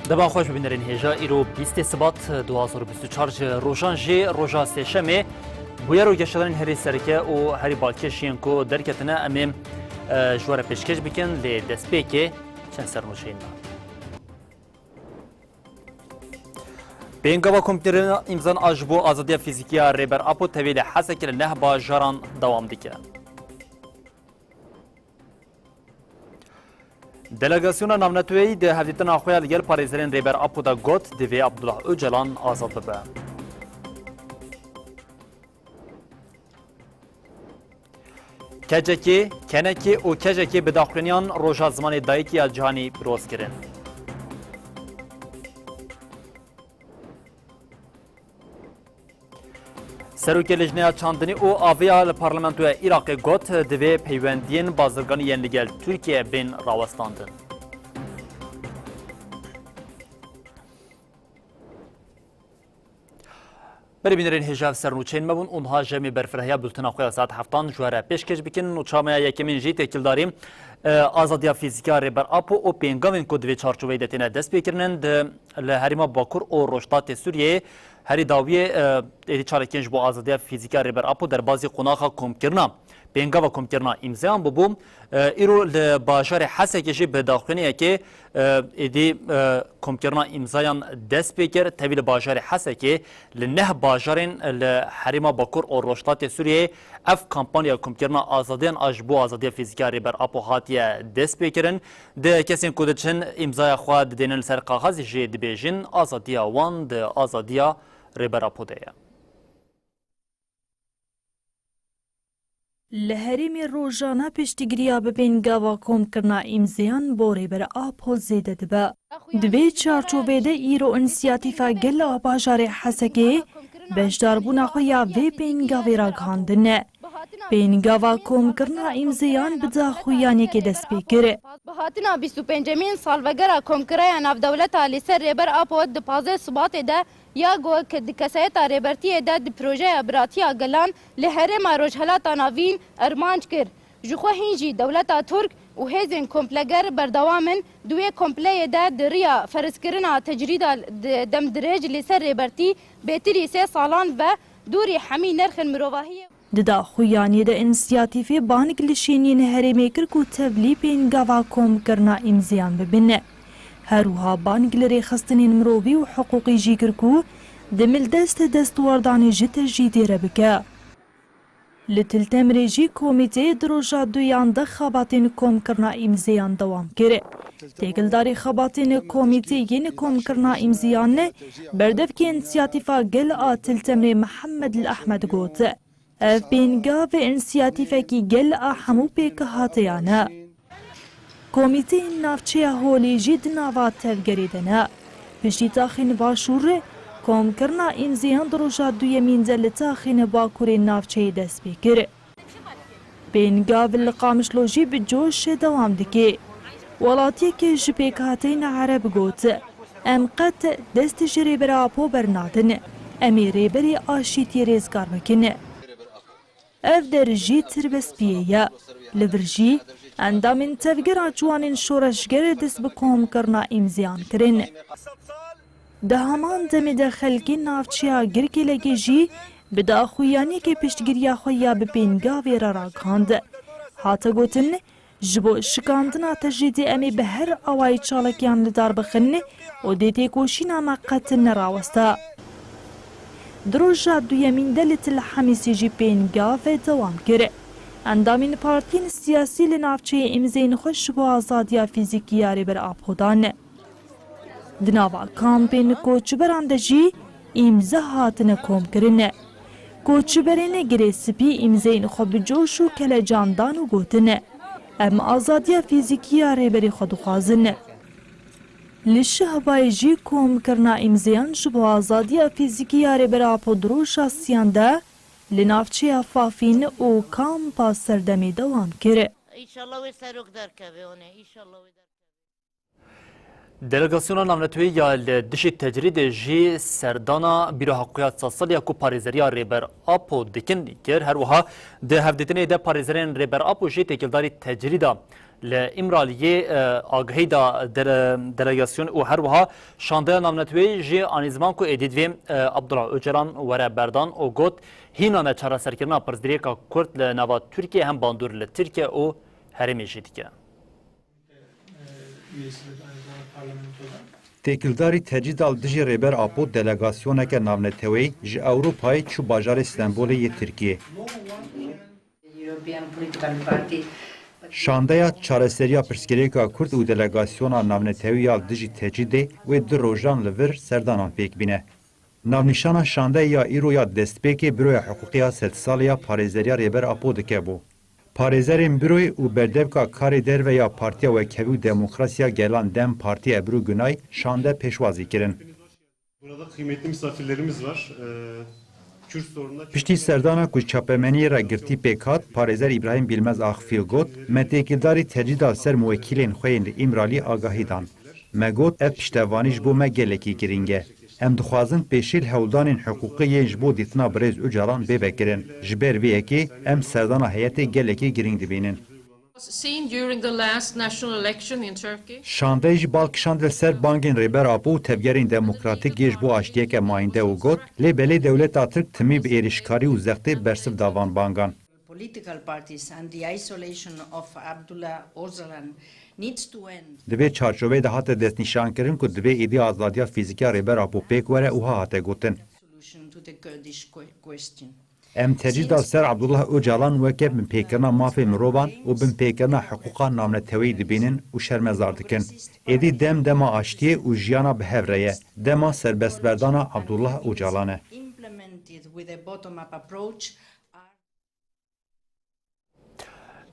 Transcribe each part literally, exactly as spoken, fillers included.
Dema xweş bibînerên hêja, îro bîstê Sibat du hazar û bîst û çar ji rojan jê roja sêşemê bûyer û geşedanên herî sereke û herî balkêş yên ku derketine em ê, e, ji we re pêşkêş bikin, lê destpêkê çend sernûçeyên me. Pêngava komkirina îmzan a ji bo azadiya fîzîkî ya Rêber Apo tevî li Hesekê li neh bajaran dewam dike. Delegasyona navneteweyî di hevdîtina xwe ya li gel parêzerên Rêber Apo de got, divê Abdullah Ocalan azad bibe. Kecekê, kenekê û kejekê bi daxuyaniyan Roja Zimanê Dayikê ya Cîhanî pîroz kirin. Serokê Lijneya Çandinî û Aviya li Parlamentoya Iraqê got, divê peywendiyên bazirganî yên li gel Tirkiyeyê bên rawestandin. Berê bînerên hêja, ev sernûçeyên me bûn û niha ji em ê berfirehîya bultena xwe ya saet heftan ji we re pêşkêş bikin. Nûça me ya yekemîn jî têkildarî, e, azadiya fîzîkî ya Rêber Apo û pêngavên ku di vê çarçoveyê de têne destpêkirinin di, li herêma Bakur û Rojhilatê Sûriyeyê herî dawiyê, e, êdî çalakiyên ji bo azadiya fîzîkî ya Rêber Apo derbazî qonaxa komkirina, pêngava komkirina îmzeyan bûbû. E, îro li bajarê Hesekê jî bi daxuyaniyekê, e, êdî, e, komkirina îmzayan dest pê kir. Tevî li bajarê Hesekê li neh bajarên li herêma Bakur û Rojhilatê Sûriyeyê ev kampanya komkirina azadiyan a ji bo azadiya fîzîkî ya Rêber Apo hatiye dest pê kirin. Di kesên ku diçin îmzaya xwe didênin li ser kaxezê jî dibêjin, azadiya wan di azadiya Rêber Apo de ye. Li herêmê rojane piştgiriya bi pêngava komkirina îmzeyan bo Rêber Apo zêde dibe. Di vê çarçovê de îro însiyatîfa gel a bajarê Hesekê beşdarbûna xwe ya vê pêngavê ragihandine. Pêngava komkirina îmzeyan bi daxuyaniyekê dest pê kir. Bi hatina bîst û pêncemîn salvegera komkireya navdewleta li ser Rêber Apo di pazdeh Sibatê de ya ku di kesayeta Rêbertiyê de di projeya biratiya gelan li herêma Rojhelata Navîn armanc kir. Ji xwe hîn jî dewleta Tirk û hêzên kompleger berdewam in di wê kompleyê de di riya ferizkirina tecrîda di-, demdirêj li ser Rêbertî bêtirî sê salan ve dûrî hemî nirxên mirovahiyê. Di daxuyaniyê de însiyatîfê bang li şêniyên herêmê kir ku tevlî pêngava komkirina îmzeyan bibin. Her wiha bang li rêxistinên mirovî û hiqûqî jî kir ku di mildest destwerdanê ji tecrîdê re bike. Li Til Temrê jî komîteyê di roja duyan de xebatên komkirina îmzeyan dewam kir. Têkildarî xebatên komîtê yên komkirina îmzeyan berdevkê însiyatîfa gel a Til Temrê Mihemed El Ehmed got. Ev pêngav însiyatîfekî gel a hemû pêkhateyan e. Komîteyên navçeya Holê jî di nava tevgerê de ne. Piştî taxên Başûr, komkirina îmzeyan di roja duyemîn de li taxên Bakurê navçeyê dest pê kir. Pêngav li Qamişlo jî bi coş dewam dike. Welatiyeke ji pêkhateyên Ereb got, em qet dest ji Rêber Apo bernadin. Em ê Rêberê Aşîtiyê rêzgar bikin. Ev der jî tirbespiyê ye. Li vir jî endamên tevgera ciwanên şoreşger dest bi komkirina îmzeyan kirin. Di heman demê de xelkê navçeya Girkêlekê jî bi daxuyaniyekê piştgiriya xwe ya bi pêngavê re ragihand. Hate gotin, ji bo şikandina tecrîdê em ê bi her awayî çalakiyan li dar bixin û dê têkoşîna me qet neraweste. Di roja duyemîn de li Til Hemîsê jî pêngav dewam kir. Endamên partiyên siyasî li navçeyê îmzeyên xwe ji bo azadiya fîzîkî ya Rêber Apo dan. Di nava kampên koçberan de jî îmze hatine komkirin. Koçberên Girê Spî îmzeyên xwe bi coş û kelecan dan û gotin, em azadiya fîzîkî ya Rêberê xwe dixwazin. Li Şehbayê jî komkirina îmzeyan ji bo azadiya fîzîkî ya Rêber Apo di roja siyan de li navçeya Fafîn û kampa Serdemê dewam kir. Înşallah wê serok derkeve, hone, înşallah wê derkeve. Delegasyona navneteweyî ya li dijî tecrîdê jî serdana Bîroya Hiqûqa Sed Saliya ku parêzeriya Rêber Apo dikin kir. Her wiha di hevdîtinê de parêzerên Rêber Apo jî têkildarî tecrîda li Îmraliyê, e, agahî da dele-, delegasyon û her wiha şandeya navneteweyî jî anî ziman ku êdî divê, e, Abdullah Ocalan were berdan û got, hîna neçareserkirina pirsgirêka Kurd li nava Tirkiyê hem bandor li Tirkiye û herêmê jî dike. Têkildarî tecrîda li dijî Rêber Apo delegasyoneke navneteweyî ji Ewropayê çû bajarê Stenbolê yê Tirkiyê. Şandeya çareseriya pirsgirêka Kurd û delegasyona navnetewî ya li dijî tecrîdê wê du rojan li vir serdanan pêk bîne. Navnîşana şandeyê ya îro ya destpêkê Büroya Hiqûqî ya Sed Salê ya Parêzeriya Rêber Apo dike bû. Parêzerên Büroyê û berdevka karê derve ya Partiya Wekhevî û Demokrasiya Gelan DEM Partî Ebru Günay şande pêşwazî kirin. Burada kıymetli misafirlerimiz var. Ee, Kürt sorununa Piştî serdana ku ji çapemeniyê re girtî pêk hat, parêzer Îbrahîm Bilmez Axifî got, me têkildarî tecrîda ser muwekîlên xwe yên li Îmralî agahî dan. Me got, ev piştevanî ji bo me gelekî girîng e. Em dixwazin pêşî li hewldanên hiqûqî yên ji bo dîtina birêz Ocalan bê vekirin. Ji ber vê yekê em serdana heyetê gelekî girîng dibînin. Seen during the last national election in Turkey. Şandeyê jî bal kişand li ser bangên Rêber Apo û tevgerên demokratîk yê ji bo aştiyeke mayînde û got, lê belê dewleta Tirk timî bi êrişkarî û zextê bersiv da van bangan. Political parties and the isolation of Abdullah Ocalan needs to end. Di vê çarçoveyê de hate destnîşankirin ku divê êdî azadiya fîzîkî ya Rêber Apo pêk were û ha hate gotin. Solution to the Kurdish que-, question. Em tecrîda ser Abdullah Ocalan weke binpêkirina mafê mirovan û binpêkirina hiqûqa navneteweyî dibînin û şermezar dikin. Êdî dem dema aştiyê û jiyana bi hev re ye. Dema serbestberdana Abdullah Ocalan e. Implemented with a bottom-up approach are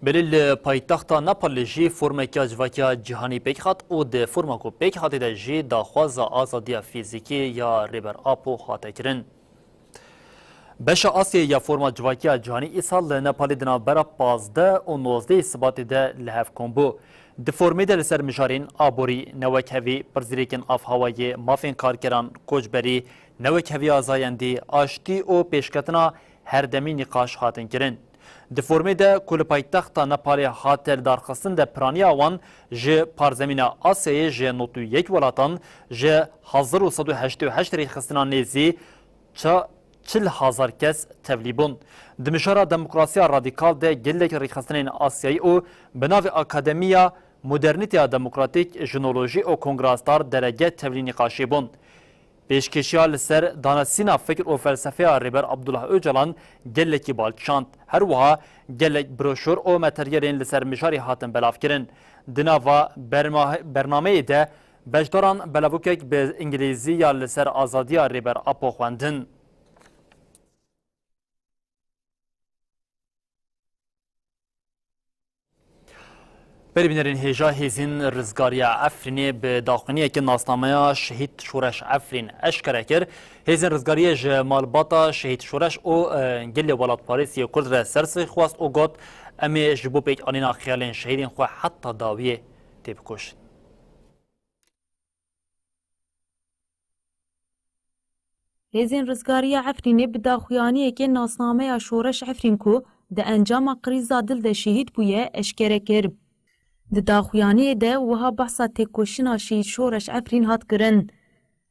Belê li paytexta Nepalê jî formekiya civakiya cîhanî pêk hat û di forma ku pêk hatê de jî daxwaza azadiya fîzîkî ya Rêber Apo hate kirin. Beşa Asyayê ya forma civakiya cîhanî îsal li Nepalê di navbera pazdeh û nozdehê Sibatê de li hev kom bû. Di formê de li ser mijarên aborî, newekhevî, pirsgirêkên avhewayê, mafên karkeran, koçberî, newekheviya zayendî, aştî û pêşketina herdemî nîqaş hatin kirin. Di formê de ku li paytexta Nepalê hate lidarxistin de piraniya wan ji parzemîna Asyayê ji nod û yek welatan ji hezar û sed û heştê û heşt rêxistinan nêzî ça-, çil hezar kes tevlî bûn. Di mijara demokrasiya radîkal de gelek rêxistinên Asyayî û bi navê Akademiya Modernîteya Demokratîk, Jinolojî û Kongrasdar derege tevlî nîqaşê bûn. Pêşkêşiya li ser danasîna fikr û felsefeya Rêber Abdullah Ocalan gelekî bal kişand. Her wiha gelek broşûr û materyalên li ser mijarê hatin belavkirin. Di nava berma-, bernameyê de beşdaran belavokek bi îngilîzî ya li ser azadiya Rêber Apo xwendin. Berî bînerên hêja, Hêzên Rizgariya Efrînê bi daxuyaniyeke nasnameya Şehîd Şoreş Efrîn eşkere kir. Hêzên Rizgariyê ji malbata Şehîd Şoreş û, e, gelê welatparêz yê Kurd re sersixwe xwest û got, em ê ji bo pêkanîna xeyalên şehîdên xwe heta dawiyê têbikoşin. Hêzên Rizgariya Efrînê bi daxuyaniyeke nasnameya Şoreş Efrîn ku di encama krîza dil de şehîd bûye, eşkere kir. Di daxuyaniyê de wiha behsa têkoşîna Şehîd Şoreş Efrîn hat kirin.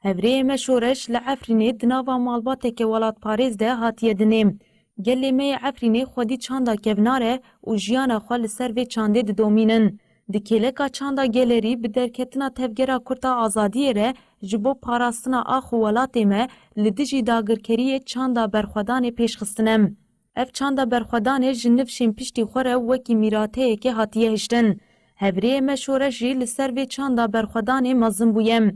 Hevrêyê me Şoreş li Efrînê di nava malbateke welatparêz de hatiye dinê. Gelê me yê Efrînê xwedî çanda kevnar e û jiyana xwe li ser vê çandê didomînin. Di kêleka çanda gelerî bi derketina Tevgera Kurd a Azadiyê re ji bo parastina ax û welatê me li dijî dagirkeriyê çanda berxwedanê pêş xistine. Ev çanda berxwedanê ji nifşên piştî xwe re wekî mîrateyekê hatiye hiştin. Hevrêyê me Şoreş jî li ser vê çanda berxwedanê mezin bûye.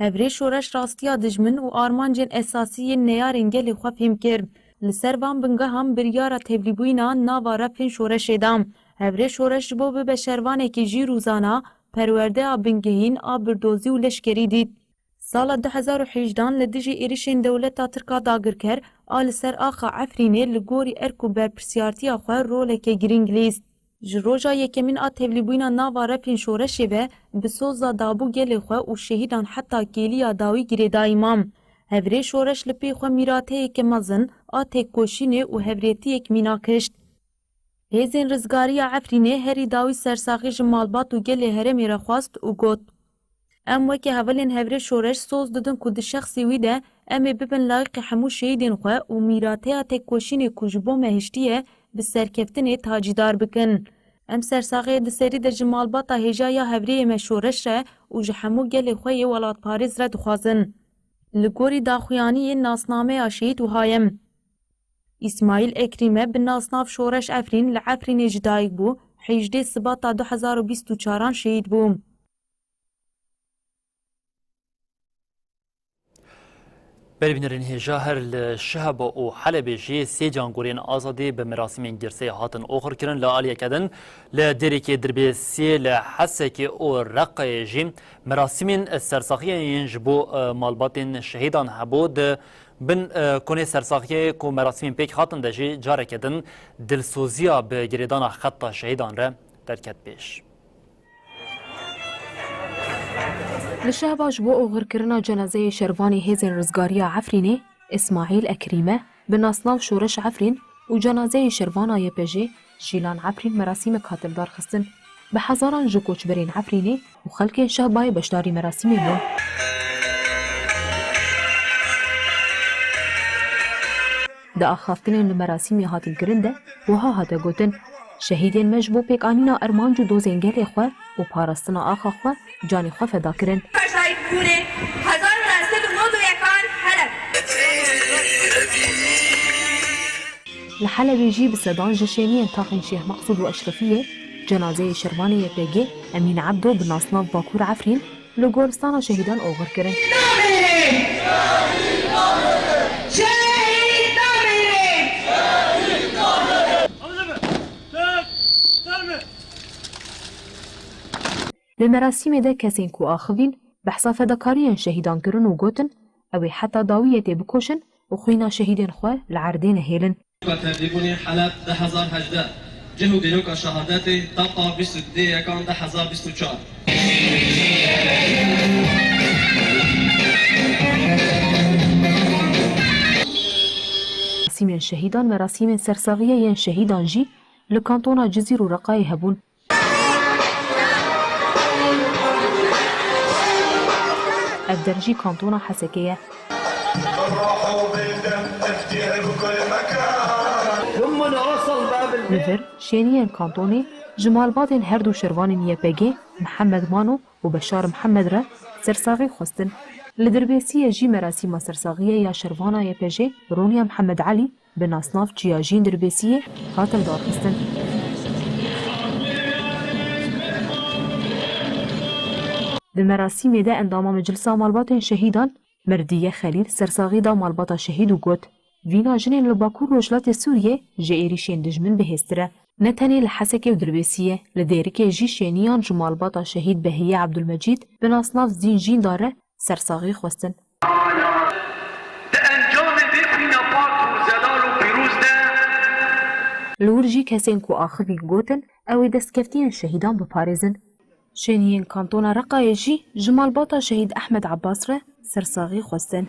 Hevrê Şoreş rastiya dijmin û armancên esasî yên neyarên gelê xwe fêm kir. Li ser van bingehan biryara tevlîbûyîna nava refên Şoreşê da. Hevrê Şoreş ji bo bibe şervanekî jîr û zana, perwerdeya bingehîn a birdozî û leşkerî dît. Sala du hezar û hejdehan li dijî êrişên dewleta Tirk a dagirker a li ser axa Efrînê li gorî erk û berpirsiyartiya xwe roleke girîng lîst. Ji roja yekemîn a tevlîbûyîna nava refên şoreşê ve bi soza dabû gelê xwe û şehîdan heta kêliya dawî girêdayî mam. Hevrê şoreş li pê xwe mîrateyeke mezin a têkkoşînê û hevrêtiyek mînak hişt. Hêzên Rizgariya Efrînê herî dawî sersaxî ji malbat û gelê herêmê re xwest û got, Em weke hevalên hevrê şoreş soz didin ku di şexsê wî de em ê bibin layiqê hemû şehîdên xwe û mîrateya têkkoşînê ku ji bo me hiştiye, bi serkeftinê tacîdar bikin. Em sersaxiyê di serî de ji malbata hêja ya hevrêyê me şoreş re û ji hemû gelê xwe yê welatparêz re dixwazin. Li gorî daxuyaniyê nasnameya şehîd wiha ye. Îsmaîl Ekrîme bi nasnav Şoreş Efrîn li Efrînê ji dayik bû, hejdê Sibata du hezar û bîst û çaran şehîd bû. Berî bînerên hêja, her li Şiheba û Helebê jî sê cangoriyên azadî bi merasîmên girseyê hatin oxirkirin. Li aliyeke din li Dêrikê Dirbêsiyê, li Hesekê û Reqayê jî merasîmên sersaxiyê yên ji bo, e, malbatên şehîdan hebû. Di bin, e, konê sersaxiyê ku merasîmên pêk hatin de jî careke din dilsoziya bi girêdana xeta şehîdan re derket pêş. Li Şehba ji bo oxirkirina cenazeyê şervanê Hêzên Rizgariya Efrînê, Îsmaîl Ekrîme, bi nasnav Şoreş Efrîn û cenazeyê şervana Y P J, Şîlan Efrîn merasîmek hate lidarxistin. Bi hezaran ji koçberên Efrînê û xelkên Şehbayê beşdarî merasîmê bûn. Di axaftinên li merasîmê hatin kirin de wiha hate gotin, Şehîdên me ji bo pêkanîna armanc û dozên gelê xwe û parastina axa xwe canê xwe feda kirin. Paşdayîbûnê hezar û neh sed û nod û yekan Heleb. Li Helebê jî bi sedan ji şêniyên taxên Şêx Meqsûd û Eşrefiyê cenazeyê şervanê Y P G Emîn Ebdo bi nasnav Bakur Efrîn li goristana şehîdan oxir kirin. Li merasîmê de kesên ku axivîn behsa fedakariyên şehîdan kirin û gotin, ew ê heta dawiyê têbikoşin û xwîna şehîdên xwe li erdê nehêlin. Tevlîbûnê Heleb du hezar hejdeh, cih û dîroka şehadetê, taqa bîst û duyê yekan du hezar bîst û çar. Merasîmên şehîdan, merasîmên sersaxiyê yên şehîdan jî li kantona Cizîr û Reqayê hebûn. Ev der jî kantona Hesekê ye. Li vir, şêniyên kantonê ji malbatên her du şervanên Y P G, Mihemed Mano û Beşar Mihemed re sersaxî xwestin. Li Dirbêsiyê jî merasîma sersaxiyê ya şervana Y P G, Ronya Mihemed Elî, bi nasnav Çiyajîn Dirbêsiyê hate lidarxistin. Di merasîmê de endama Meclisa Malbatên Şehîdan Merdiye Xelîl sersaxî da malbata şehîd û got, Vîna jinên li Bakur Rojhilatê Sûriyê ji êrîşên dijmin bihêztir e. Ne tenê li Hesekê û Dirbêsiyê, li Dêrikê jî şêniyan ji malbata şehîd Behiye Ebdulmecîd bi nasnav Zîn Jînda re sersaxî xwestin. Di encamê vê xwîna pak û zelal û pîroz de. Li wir jî kesên ku axivîn gotin, ew ê destkeftiyên şehîdan biparêzin. Şêniyên kantona Reqayê jî ji malbata şehîd Ehmed Abbas re sersaxî xwestin.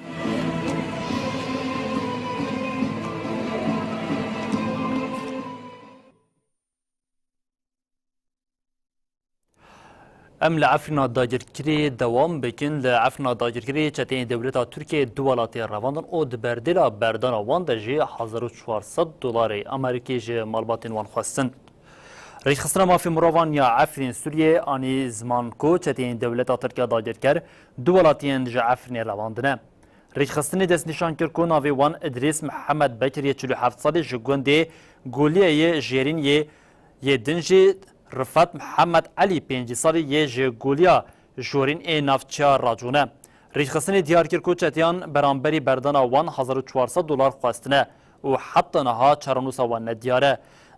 Em li Efrîna dagirkirî dewam bikin. Li Efrîna dagirkirî çeteyên dewleta Tirkiyê du welatê revandin û di berdêla berdana wan de jî hezar û çar sed dolarê Amerîkî ji malbatên wan xwestin. Rêxistina Mafê Mirovan ya Efrîn Sûriyê anî ziman ku çeteyên dewleta Tirkiya dagirker du welatiyên ji Efrînê revandine. Rêxistinê destnîşan kir ku navê wan Idrîs Mihemed Bekir yê çil û heft salî ji gundê Guliyê yê Jêrîn yê, yê din jî Rifet Mihemed Elî pêncî salî yê ji Guliya Jorîn ê navçeya Racûn e. Rêxistinê diyar kir ku çeteyan beramberî berdana wan hezar û çar sed dolar xwestine û heta niha çarenûsa wan nediyar e.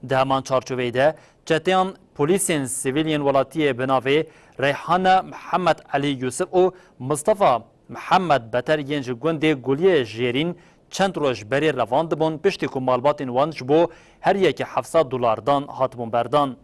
Di heman çarçoveyê de çeteyan polîsên sivîl yên welatiyê bi navê Reyhana Mihemed Elî Yûsif û Mistefa Mihemed Beter yên ji gundê Guliyê Jêrîn çend roj berê revandibûn, piştî ku malbatên wan ji bo her yekê heft sed dolar dan, hatibûn berdan.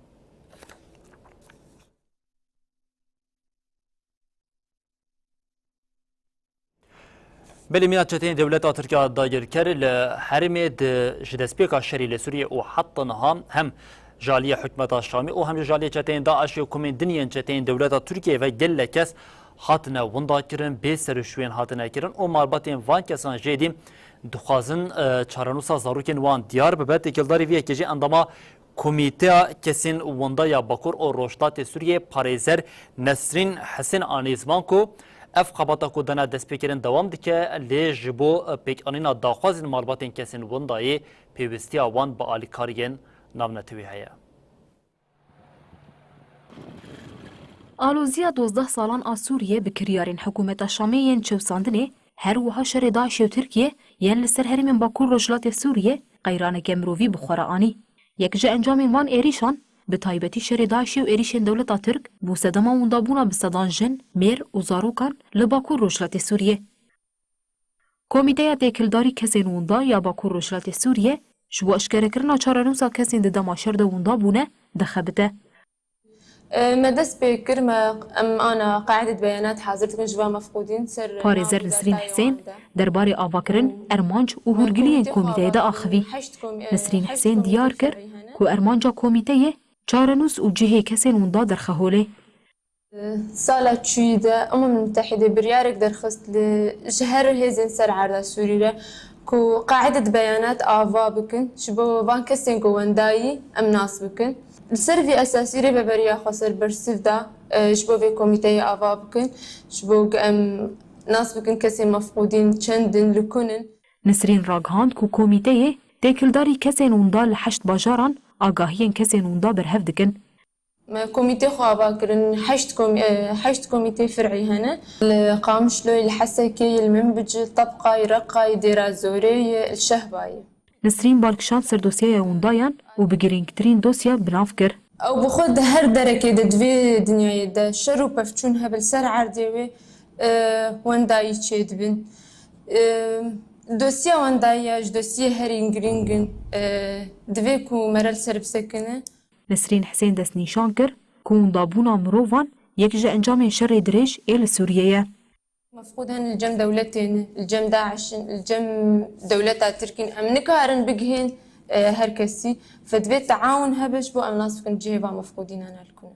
Belê mîna çeteyên dewleta Tirk ya dagirker li herêmê di ji destpêka şerê li Sûriyê û heta niha hem ji aliyê hikûmeta Şamê û hem ji aliyê çeteyên DAIŞê û komên din yên çeteyên dewleta Tirkiyeyê ve gelek kes hatine winda kirin, bê serûşwên hatine kirin û malbatên van kesan jê dî dixwazin, e, çarenûsa zarokên wan diyar bibe. Têkildarî vê yekê jî endama Komîteya Kesên Winda ya Bakur û Rojhilatê Sûriyê parêzer Nesrîn Hisên anî ziman ku ev xebata ku dane destpêkirin dewam dike, lê ji bo pêkanîna daxwazên malbatên kesên windayê pêwîstiya wan bi alîkariyên navnetewî heye. Aloziya dozdeh salan a Sûriyê bi kiryarên hikûmeta Şamê yên çewsandinê, her wiha şerê DAIŞê û Tirkiyê yên li ser herêmên Bakur Rojhilatê Sûriyê qeyraneke mirovî bi xwe re anî. Yek ji encamên van êrîşan, bi taybetî şerê DAIŞê û êrîşên dewleta Tirk, bû sedema windabûna bi sedan jin, mêr û zarokan li Bakur Rojhilatê Sûriyê. Komîteya Têkildarî Kesên Winda ya Bakur Rojhilatê Sûriyê ji bo eşkerekirina çarenûsa kesên di dema şer de winda bûne, dixebite. Me dest pê kir, me em ana qaîdet beyanat hazir dikin ji van mefqûdîn ser Parêzer Nisrîn Hisên derbarê avakirin, ermanc û hûrgiliyên komîteyê de axivî. Nisrîn Hisên diyar kir ku ermanca komîteyê çarenûs û cihê kesên winda derxe holê. Sala çûyî de Umem Mutehîde biryarek derxist li ji her hêzên ser erda Sûrî re ku qaîdet beyanat ava bikin, ji bo van kesên ku wendayî em nas bikin. Li ser vî esasî Rêveberiya Xweser bersiv da, e, ji bo vê komîteyê ava bikin, ji bo ku em nas bikin kesên mefqûdîn çend in, li ku ne. Nisrîn ragihand ku komîteyê têkildarî kesên winda li heşt bajaran agahiyên kesên winda berhev dikin. Me komîtê xwe ava kirin, heşt komî-, e, heşt komîtê fir'î hene. Li Qamişloyê, li Hesekê, li Minbicê, Tebqayê, Reqayê, Dêra Zorê, li Şehbayê. Nisrîn bal kişand ser dosyeya windayan û bi girîngtirîn dosya bi nav kir. Ew bi xwe di her derekê de, di vê dinyayê de şer û pevçûn hebe li ser erdê wê, e, wendayî çêdibin. E, dosya wendayî ya ji dosyê herî girîng in, e, divê ku me re li ser bisekine. Nesrîn Hisên destnîşan kir ku windabûna mirovan yek ji encamên şerê dirêj ê li Sûriyê ye. Mefqûd hene li cem dewletê ne, li cem DAIŞ in, li cem dewleta Tirk in. Em nikarin bigihên, e, her kesî. Fe divê teawun hebe ji bo em nas bikin cihê van mefqûdînan li ku ne.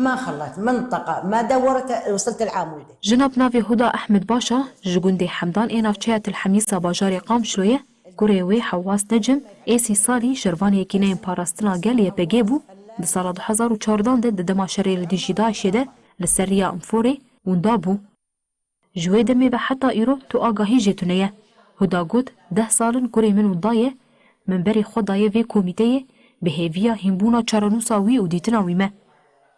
ما خلت منطقة، ما دورت، وصلت العمودة. Jina bi navê Huda Ehmed Başa ji gundê Hemdan ê navçeya Til Hemîsa bajarê Qamişloyê, kurê wê Hewwas Necim ê sî salî şervanê Yekîneyên Parastina Gel Y P G bû, di sala du hezar û çardan de di dema şerê li dijî DAIŞê de li ser riya Înforê winda bû. Ji wê demê ve heta îro tu agahî jê tune ye. Huda got, deh sal in kurê min winda ye, min berê xwe daye vê komîteyê, bi hêviya hînbûna çarenûsa wî û dîtina wî me.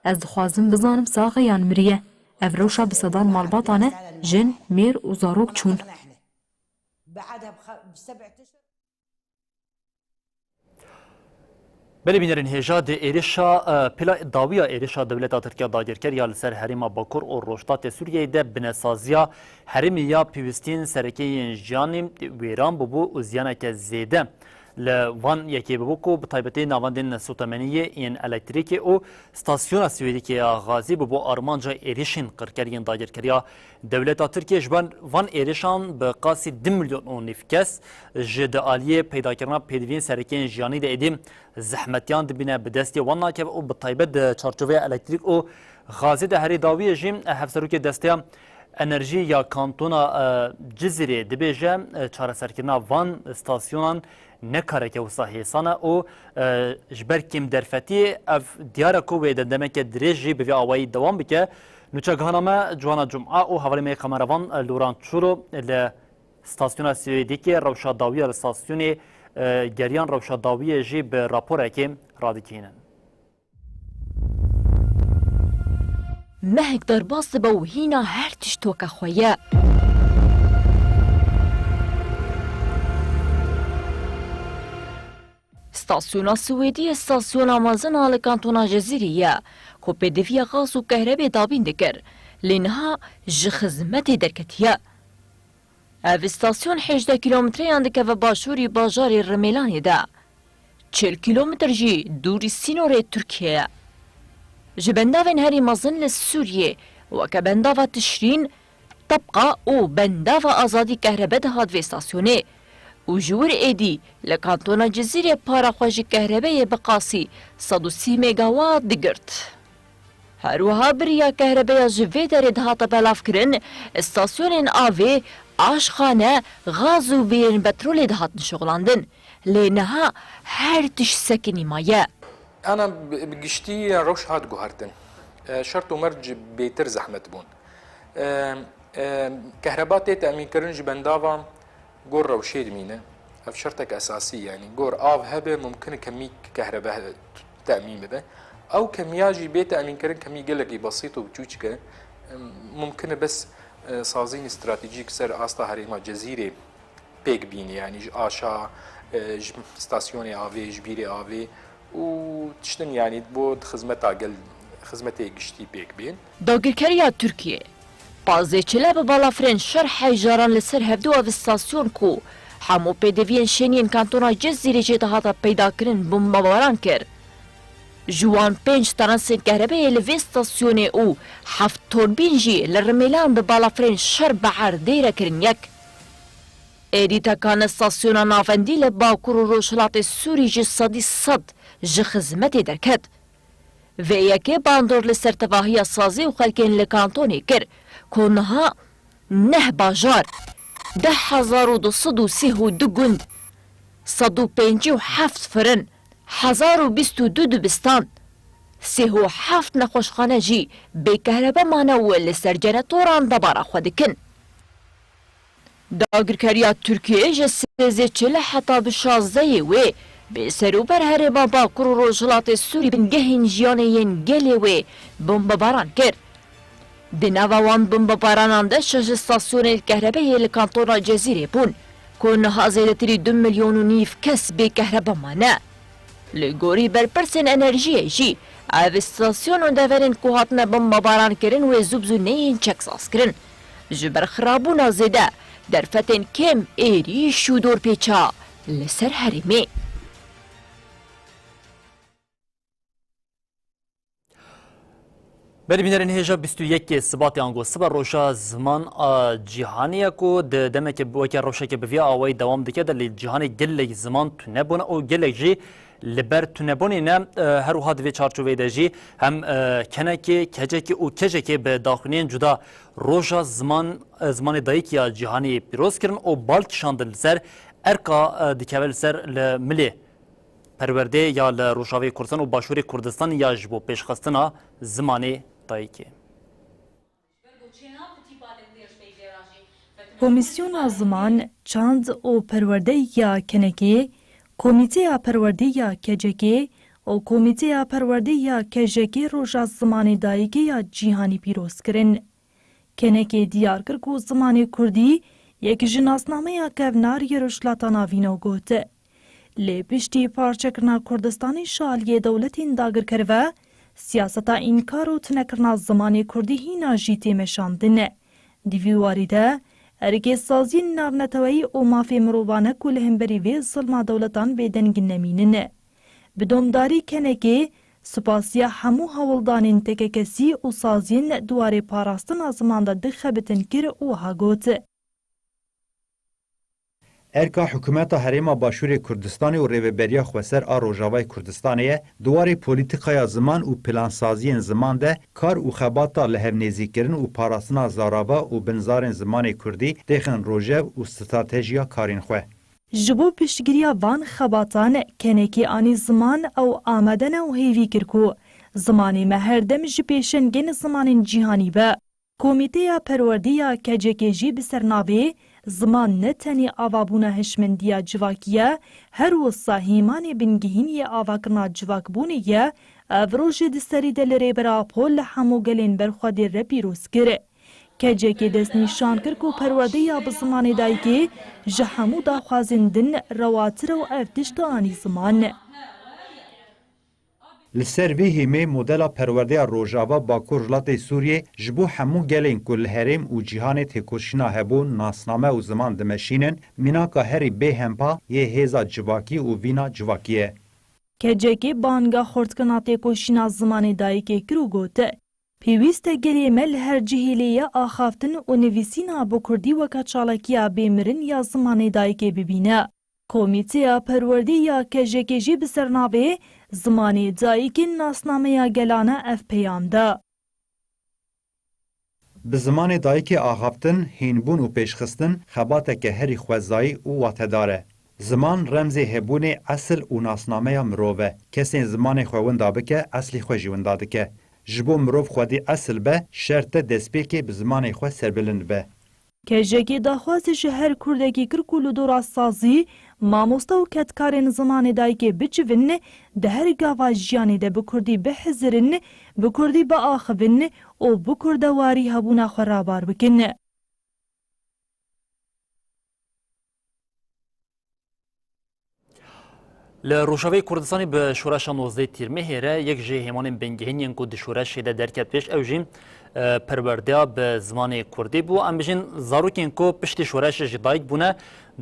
Ez dixwazim bizanim sax e yan miriye. Ev rewşa bi sedan malbatan e, jin, mêr û zarok çûn. Belê bînerên hêja di êrişa, e, pila dawiya êrişa dewleta Tirkiya dagirker ya li ser herêma Bakur û Rojhilatê Sûriyeyê de binesaziya herêmê ya pêwîstiyên sereke yên jiyanê wêran bûbû û ziyaneke zêde li van yekê bûbû ku bi taybetî navendên sotemeniyê yên elektrîkê û stasyona Swêdîkê ya gazî bûbû armanca êrişên qirker yên dagirkeriya dewleta Tirkiyê. Ji ber van êrişan bi qasî du milyon û nîv kes ji di aliyê peydakirina pêdiviyên sereke yên jiyanî de êdî zehmetiyan dibîne, bi destê wan nakeve û bi taybet di çarçoveya elektrîk û gazê de herî dawiyê jî hevserokê desteya enerjî ya kantona, e, Cizîrê dibêje, e, çareserkirina van stasyonan ne kareke wisa hêsan e û, e, ji ber kêmderfetiyê ev diyar e ku wê dendemeke dirêj jî bi vî awayî dewam bike. Nûçegihana me Ciwana Cuma û hevalê me yê kameravan, e, Loran Çûlo li stasyona Swêdîkê rewşa dawiya li stasyonê, e, geriyan, rewşa dawiyê jî bi raporekê radikînin. Mehek derbas dibe û hîna her tişt weke xwe ye. Stasyona Swêdiyê stasyona mezin a li kantona Cezîrê ye, ku pêdiviya gaz û kehrebê dabîn dikir, lê niha ji xizmetê derketiye. Ev îstasyon hejdeh kîlometreyan dikeve başûrî bajarê Rimêlanê de. Çil kîlometr jî dûrî sînorê Tirkiyê ye. Ji bendavên herî mezin li Sûriyê weke bendava Tişrîn, Tebqa û bendava azadî kehrebe dihat vê stasyonê û ji wir êdî li kantona Cizîrê para xwe ji kehrebeyê bi qasî sed û sî megawat digirt. Her wiha bi riya kehrebeya ji vê derê dihate belavkirin, stasyonên avê, aşxane, gaz û vêyên petrolê dihatin şixulandin. Lê niha her tişt sekinî maye. Ana bi, bi giştî rewş hat guhertin. E, şert û merc bêtir zehmet bûn. E, e, kehreba tê temînkirin ji bendava gor rewşê dimîne. Ev şertek esasî, yanî gor av hebe, mumkin e kemî kehrebe he-, temîn bibe. Ew kemiya jî bê temînkirin kemî gelekî besît û biçûçik e. Mumkin e bes, e, sazînî stratejîk ser asta herêma Cezîrê pêk bîne, yanî ji aşa, e, ji stasyonê avê, ji bîrê avê û tiştin, yanî bo xizmeta gel, xizmetê giştî pêk bên. Dagirkeriya Tirkiyê pazdeh çile bi balafirên şer heyjaran li ser hevdu ev stasyon ku hemû pêdiviyên şêniyên kantona Cizîrê jê dihata peydakirin bombebaran kir. Ji wan pênc transên kehrebeyê li vê stasyonê û heft torbîn jî li Rimêlan bi balafirên şer bi erdê re kirin yek. Êdî tekane stasyona navendî li Bakur û Rojhilatê Sûrî ji sedî sed ji xizmetê derket. Vê yekê bandor li ser tevahiya sazî û xelkên li kantonê kir ku niha neh bajar, deh hezar û du sed û sî û du gund, sed û pêncî û heft firin, hezar û bîst û du dibistan, sî û heft nexweşxane jî bê kehrebe mane û li ser cenetoran debara xwe dikin. Dagirkeriya Tirkiyê ji sêzdeh çile heta bi şazdehê wê bi serûber herêma Bakur û Rojhilatê Sûrî bingehên jiyanê yên gelê wê bombebaran kir. Di nava wan bombebaranan de şeş stasyonên kehrebe yê li kantona Cezîrê bûn, ku niha zêdetirî du milyon û nîv kes bê kehrebe mane. Li gorî berpirsên enerjiyê jî, ev stasyon û deverên ku hatine bombebaran kirin wê zû bi zû neyên çeksazkirin. Ji ber xirabûna zêde, derfetên kêm êrîş û dorpêça li ser herêmê. Berî bînerên hêja bîst û yekê Sibatê ango siba roja ziman a cîhanê ye ku di demeke weke rewşeke bi vî awayî dewam dike de lê cîhanê gelek ziman tune bûne û gelek jî li ber tunebûnê ne. E, her wiha di vê çarçoveyê de jî hem, e, kenekê, kecekê û kecekê bi daxuyaniyên cuda roja ziman, e, zimanê dayikê ya cîhanê pîroz kirin û bal kişandin li ser erka, e, dikeve li ser li milê perwerdê ya li Rojavayê Kurdistan û Başûrê Kurdistanê ya ji bo pêşxistina zimanê dayikê. Komîsyona Ziman, Çand û Perwerdeyê ya Kenekê, Komîteya Perwerdê ya Kecekê û Komîteya Perwerdê ya Kecekê Roja Zimanê Dayikê ya Cîhanî pîroz kirin. Kenekê diyar kir ku zimanê kurdî yek ji nasnameya kevnar yê Rojhilata Navîn û got, lê piştî parçekirina Kurdistanê ji aliyê dewletên dagirker ve siyaseta înkar û tunekirina zimanê kurdî hîna jî tê meşandin. Di vî warî de, erkê saziyên navneteweyî û mafê mirovane ku li hemberî vê zilma dewletan bêdeng nemînin. Bi domdarî Kenekê, spasiya hemû hewldanên tekekesî û saziyên di warê parastina ziman de dixebitin kir û wiha got. Erka hikûmeta Herêma Başûrê Kurdistanê û Rêveberiya Xweser a Rojavayê Kurdistanê ye, di warê polîtîkaya ziman û plansaziyên ziman de kar û xebata lihevnêzîkirin û parastina zarava û binzarên zimanê kurdî têxin rojev û stratejiya karên xwe. Ji bo piştgiriya van xebatan, Kenekê anî ziman ew amade ne û hêvî kir ku zimanê me her dem ji pêşengên zimanên cîhanî be. Komîteya Perwerdê ya Kecekê jî bi sernavê Ziman ne tenê avabûna hişmendiya civakî ye, her wisa hêmanê bingehîn yê avakirina civakbûnê ye, ev rojê di serî de li Rêber Apo li hemû gelên berxwedêr re pîroz kir. Kecekê destnîşan kir ku perwerdeya bi zimanê dayikê ji hemû daxwazên din rewatir e û ev tişt anî ziman. Li ser vî hîmê modela perwerdeya Rojava Bakur Rojhilatê Sûriyê ji bo hemû gelên ku li herêm û cîhanê têkoşîna hebûn, nasname û ziman dimeşînin, mînaka herî bêhempa yê hêza civakî û vîna civakî ye. Kecekê banga xurtkirina têkoşîna zimanê dayikê kir û got, Pêwîst e gelê me li her cihê lê ye axaftin û nivîsîna bi kurdî weke çalakiya bêmirin ya zimanê dayikê bibîne. Komîteya Perwerdê ya Kejekê jî bi sernavê Zimanê Dayikên Nasnameya Gelane ev peyam da. Bi zimanê dayikê axaftin, hînbûn û pêşxistin xebateke herî xwezayî û watedar e. Ziman remzê hebûnê, esil û nasnameya mirov e. Kesên zimanê xwe winda bike, eslî xwe jî winda dike. Ji bo mirov xwedî esil be, şert e destpêkê bi zimanê xwe serbilind be. Kejekê daxwazê ji her kurdekî kir ku li dora sazî, mamoste û kedkarên zimanê dayikê bicivin, di her gava jiyanê de bi kurdî bihizirin, bi kurdî biaxivin û bi kurdewarî hebûna xwe rabar bikin. Li Rojavayê Kurdistanê bi şoreşa nozdeh Tîrmehê re yek ji hêmanên bingehîn yên ku di şoreşê de derket pêş, ew jî, e, perwerdeya bi zimanê kurdî bû. Em bijîn zarokên ku piştî şoreşê ji dayik bûne,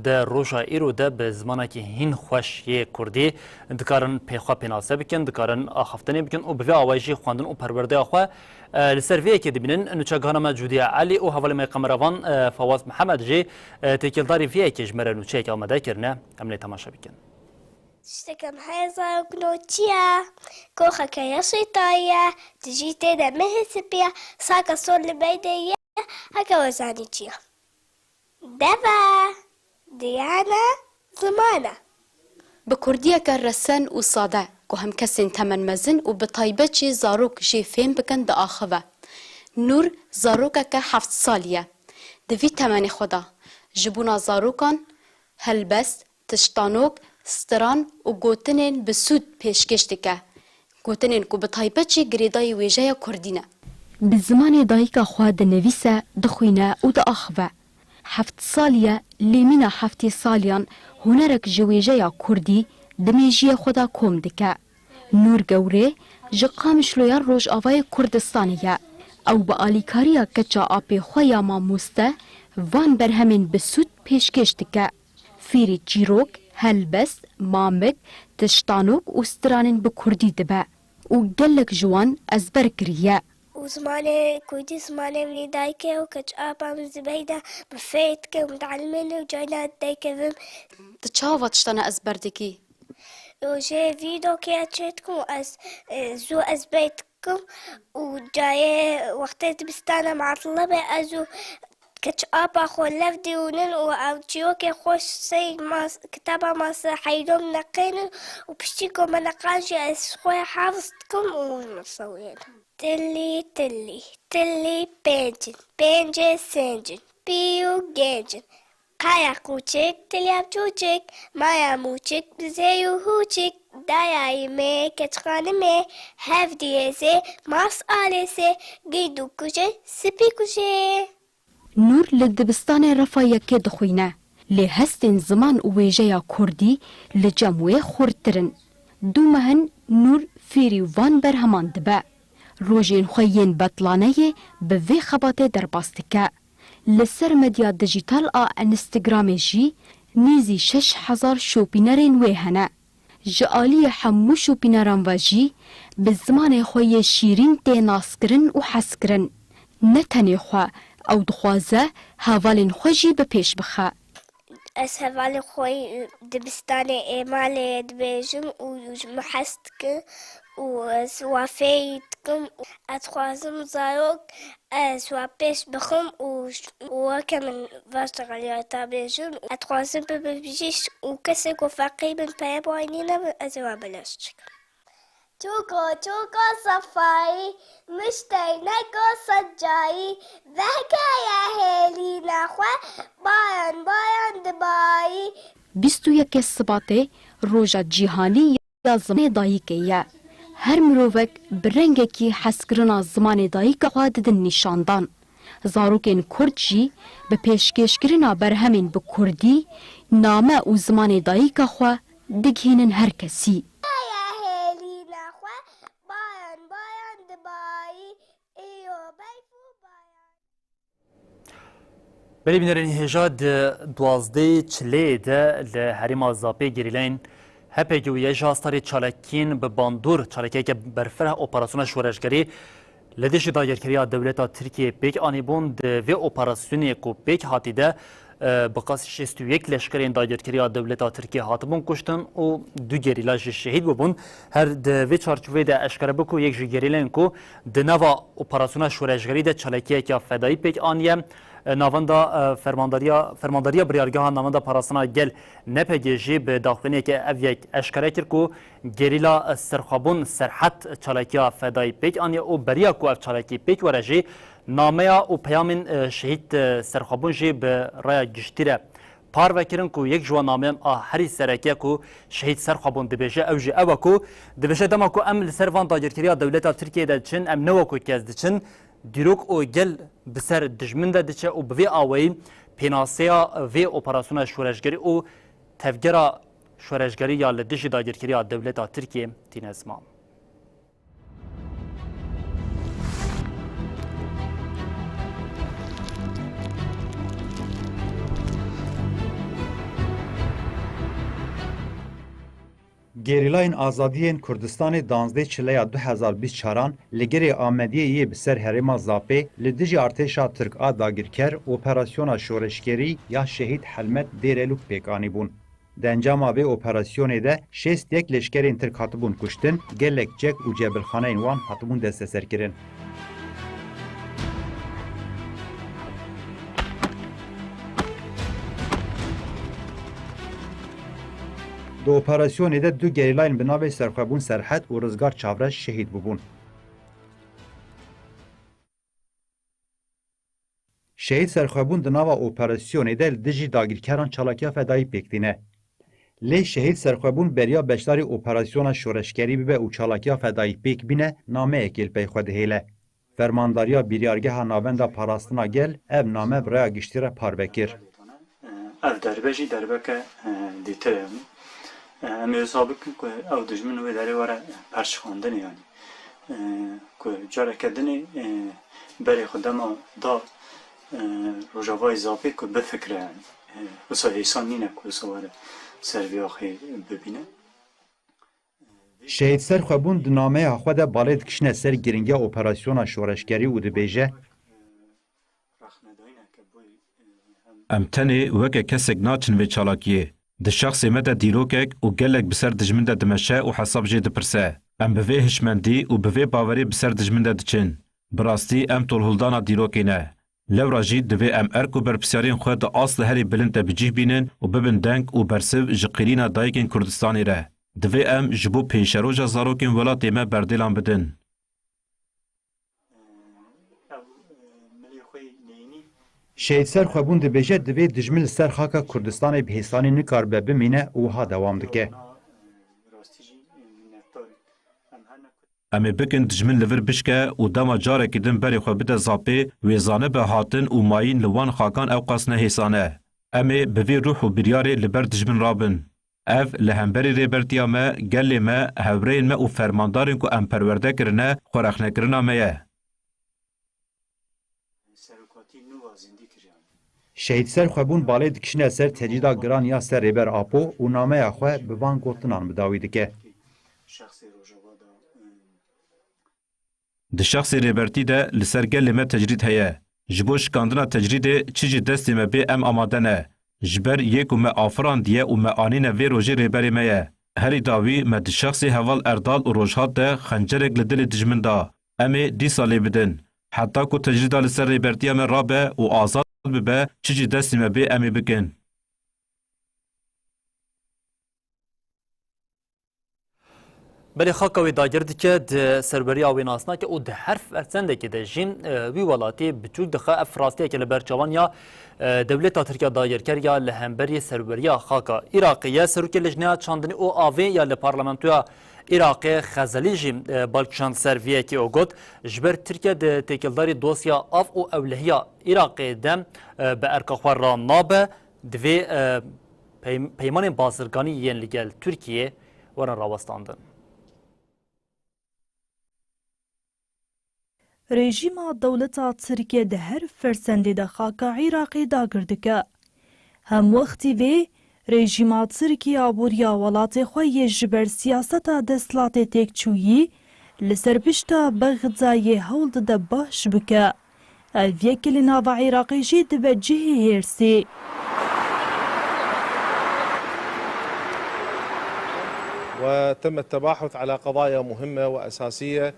di roja îro de bi zimanekî hîn xweş yê kurdî dikarin pê xwe pênase bikin, dikarin axaftinê bikin û bi vê awayî jî xwendin û perwerdeya xwe, e, li ser vê yekê dibînin. Nûçegihana me Cûdiya Elî û hevalê me qemeravan, e, Fawaz Mihemed jî, e, têkildarî vê yekê ji me re nûçeyek amade kirine. Em lê temaşe bikin. Tiştekî heye zarokno çi ye? Koxeke ya şêtayî ye, tu jî tê de mehê spî ye, saka sor li beydê ye, heke we zanî çi ye. Dev e, diyan e, ziman e. Bi kurdiyeke resen û sade ku hem kesên temenmezin û bi taybet jî zarok jê fêm bikin diaxive. Nûr zarokeke heft salî ye. Di vî temenê xwe de ji bona zarokan helbest, tiştanok, stiran û gotinên bi sûd pêşkêş dike. Gotinên ku bi taybet jî girêdayî wêjeya kurdî ne. Bi zimanê dayika xwe dinivîse, dixwîne û diaxive. Heft salî ye, lê mîna heftê saliyan hunerek ji wêjeya kurdî di mêjiyê xwe de kom dike. Nûr Gewrê ji Qamişloya Rojavayê Kurdistanê ye. Ew bi alîkariya keça apê xwe ya mamoste van berhemên bi sûd pêşkêş dike. Fêrî çîrok, helbest, mamik, tiştanok û stranên bi kurdî dibe û gelek ji wan ezber kiriye. Û zimanê kurdî zimanê min ê dayikê û keç apa min zibeyda min fêr dikim, mutalimê ne û cayna dayke vim. Tu çawa tiştana ezber dikî? Û jê vîdokê çê dikim û ez, e, zû ezber dikim û cayê wextê dibistana matile be ez û keç apa xwe lev dîwnin û ew çîrokê xweş sey mas-, kitaba mase heydo min neqênin û piştî ku me neqan jî ez xwe hafz dikim û min sewiyên. Tilî, tilî, tilî pênc in, pêncê sênc in, pî û gênc in. Qaya qûçik, tilya çûçik, maya mûçik, bizê û hûçik, dayayî me, keçxanimê, hevdiyê zê, mas alê sê, gîd û kujê, spî kujê. Nûr li dibistanê refa yekê dixwîne, lê hestên ziman û wêjeya kurdî li cem wê xurttir in. Du meh in Nûr fêrî van berheman dibe. Rojên xwe yên betlaneyê bi vê xebatê derbas dike. Li ser medya dijîtal a Instagramê jî nêzî şeş hezar şopînerên wê hene. Ji aliyê hemû şopîneran ve jî bi zimanê xwe yê şîrîn tê naskirin û hezkirin. Ne tenê xwe, ew dixwaze hevalên xwe jî bi pêş bixe. Ez hevalên xwe dibistanê ê malê dibêjim û ji min hez dikin û ez wa fêrî dikim. Ez dixwazim zarok ez wa pêş bixim û, û weke min va şteqeliyata bêjin. Ez dixwazim bibim bijîşk û kesê ku feqîr bin peye bi wî nîne ez ê wa belaş çikim. Çûko çûko sefayî, miştey neko secayî, vehkeye hêlîna xwe, bayan bayan dibayî. Bîst û yekê Sibatê roja cîhanî ya zimanê dayikê ye. Her mirovek bi rengekî hezkirina zimanê dayika xwe didin nîşandan. Zarokên kurd jî bi pêşkêşkirina berhemên bi kurdî, name û zimanê dayika xwe digihînin her kesî. Heye hêlîna xwe, bayan bayan dibayî, îro beyf û bayan. Belê bînerên hêja, di duwazdehê çilê de li herêma Zapê gerîlayên H P G û YJA starê çalakiyên bi bandor, çalakiyeke berfireh operasyona şoreşgerî Li dijî dagirkeriya dewleta Tirkiyê pêk anîbûn, di vê operasyonê ku pêk hatî de, e, bi qas şêst û yek leşkerên dagirkeriya dewleta Tirkiyê hatibûn kuştin û du gerîla jî şehîd bûbûn. Her di vê çarçoveyê de eşkere bû ku yek ji gerîlayên ku di nava operasyona şoreşgerî de çalakiyeke fedayî pêk aniye, e, navenda, e, fermandariya, fermandariya biryargeha navenda parastina gel N P G jî bi daxuyaniyeke ev yek eşkere kir ku gerîla serxwebûn Serhet çalakiya fedayî pêk aniye û beriya ku ev çalakî pêk were jî nameya û peyamên, e, şehîd, e, serxwebûn jî bi raya giştî re parve kirin ku yek ji wan nameyan a herî sereke ku şehîd serxwebûn dibêje, ew jî ew e ku dibêje dema ku em li ser van dagirkeriya dewleta Tirkiyê de diçin, em ne wekî kes diçin, dîrok û gel bi ser dijmin de diçe û bi vê awayî pênaseya vê operasyona şoreşgerî û tevgera şoreşgerî ya li dijî dagirkeriya dewleta Tirkiyê tîne ziman. Gerîlayên Azadiyên Kurdistanê danzdeh Çileya du hezar bîst çaran li Girê Amediyê yê bi ser herêma Zapê li dijî artêşa Tirk a dagirker operasyona şoreşgerî ya Şehîd Helmet Dêrelûk pêk anîbûn. Di encama vê operasyonê de şêst yek leşkerên Tirk hatibûn kuştin, gelek çek û cebilxaneyên wan hatibûn desteserkirin. Di operasyonê de du gerîlayên bi navê Serxwebûn Serhet û Rizgar Çavreş şehîd bûbûn. Şehîd Serxwebûn di nava operasyonê de li dijî dagirkeran çalakiya fedayî pêk tîne. Lê Şehîd Serxwebûn beriya beşdarî operasyona şoreşgerî bibe û çalakiya fedayî pêk bîne, nameyekê li pey xwe dihêle. Fermandariya Biryargeha Navenda Parastina Gel ev name bi raya giştî re parve kir. Ev derbe jî derbeke, e, dîtir e. E, em ê wisa bikin ku ew dijmin wê derê were perçixandinê, yanî, e, ku careke dinê, e, berê xwe dema da, e, Rojavayê Zapê ku bifikire, yanî, e, wisa hêsan nîne ku wisa were ser vê axê bibîne. Şehîd Serxwebûn di nameya xwe de balê dikişine ser giringiya operasyona şoreşgerî û dibêje, Em tenê weke kesek naçin vê çalakiyê. Di şexsê me de dîrokek û gelek bi ser dijmin de dimeşe û hesab jê dipirse. Em bi vê hişmendî û bi vê bawerî bi ser dijmin de diçin. Bi rastî em tolhildana dîrokê ne. Lewra jî divê em erk û berpirsiyariyên xwe di asta herî bilind de bi cih bînin û bibin deng û bersiv ji qîrîna dayikên Kurdistanê re. Divê em ji bo pêşeroja zarokên welatê me berdêlan bidin. Şehîd Serxwebûn dibêje, divê dijmin li ser xaka Kurdistanê bi hêsanî nikaribe bimîne û wiha dewam dike. Em ê bikin dijmin li vir bişke û dema carekî din berê xwe bide Zapê, wê zanibe hatin û mayîn li wan xakan ewqas ne hêsan e. Em ê bi vî ruh û biryarê li ber dijmin rabin. Ev li hemberî Rêbertiya me, gelê me, hevrêyên me û fermandarên ku em perwerde kirine, xwerexnekirina me ye. Şehîd Serxwebûn balê dikişine ser tecrîda giran ya ser Rêber Apo û nameya xwe bi van gotinan bi dawî dike. Di şexsê Rêbertî de li ser gelê me tecrîd heye. Ji bo şikandina tecrîdê çi ji destê me bê em amade ne. Ji ber yê ku me afirandiye û me anîne vê rojê rêberê me ye. Herî dawî me di şexsê heval Erdal û Rojhat de xencerek li dilê dijmin da. Em ê dîsa lê bidin. Heta ku tecrîda li ser rêbertiya me rabe û azad bibe, çi ji destê me bê em ê bikin. Belê xaka wê dagir dike, di serweriya wê nas nake û di her fersendekê de jî, e, wî welatê biçûk dixe. Ev rastiyeke li ber çavan ya, e, dewleta Tirkiya dagirker ya li hemberî serweriya xaka Iraqê ye. Serokê Lijneya Çandinî û Avê ya li Parlamentoya Iraqê Xezelî jî, e, bal kişand ser vê yekê û got, ji ber Tirkiye di têkildarî dosya av û ewlehiya Iraqê de, e, bi erka xwe ra nabe. Divê, e, pey-, peymanên bazirganî yên li gel Tirkiyê werin rawestandin. Rejîma dewleta Tirkiyê di her fersendê de xaka Iraqê dagir dike. Hemwextî vê rejîma Tirkiyê aboriya welatê xwe yê ji ber siyaseta desthilatê têkçûyî Li ser pişta Bexdayê hewl dide baş bike. Ev yek li nava Iraqê jî dibe cihê hêrsê. وتم التباحث على قضايا مهمة وأساسية.